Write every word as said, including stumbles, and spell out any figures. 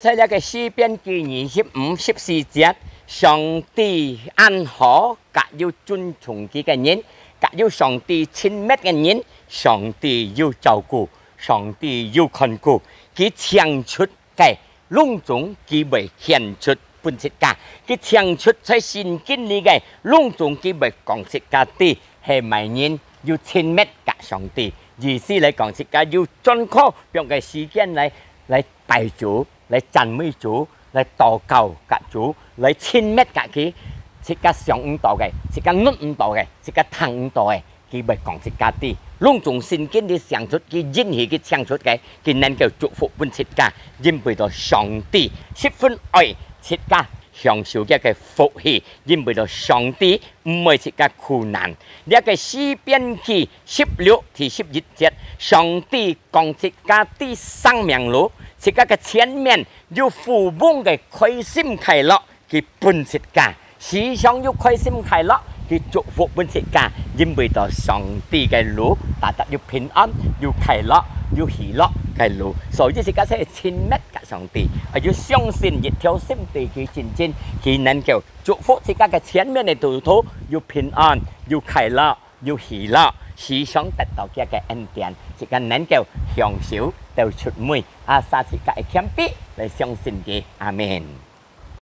在這个詩篇記二十五十四節，上帝恁好，佮有尊重佢个人，佮有上帝親密个人，上帝有照顧，上帝有看顧。佢請出个攏總，佢會獻出分自家。佢請出在聖經裡个攏總，佢會講自家知係麼人有親密佮上帝。意思來講，自家有專科放个時間來來拜主，來讚美主，來禱告佮主，來親密佮佢。自家想毋到个，自家諗毋到个，自家聽毋到个，佢會講自家知。攏總聖經裡寫出，佢允許佢請出个，佢能夠祝福分自家，因為到上帝十分愛自家，享受佢个福氣，因為到上帝毋愛自家苦難。這个詩篇記十六第十一節，上帝講自家知生命路，自家个前面有富翁个開心快樂，佢分自家。時常有開心快樂，佢祝福分自家，因為到上帝个路，大家有平安，有快樂，有喜樂个路。所以自家係親密佮上帝，愛有相信，一條心對佢真真，佢能夠祝福自家个前面个路途有平安，有快樂，有喜樂，時常得到佢个恩典，自家能夠享受到出尾。啊，儕自家个謙卑來相信佢。阿們。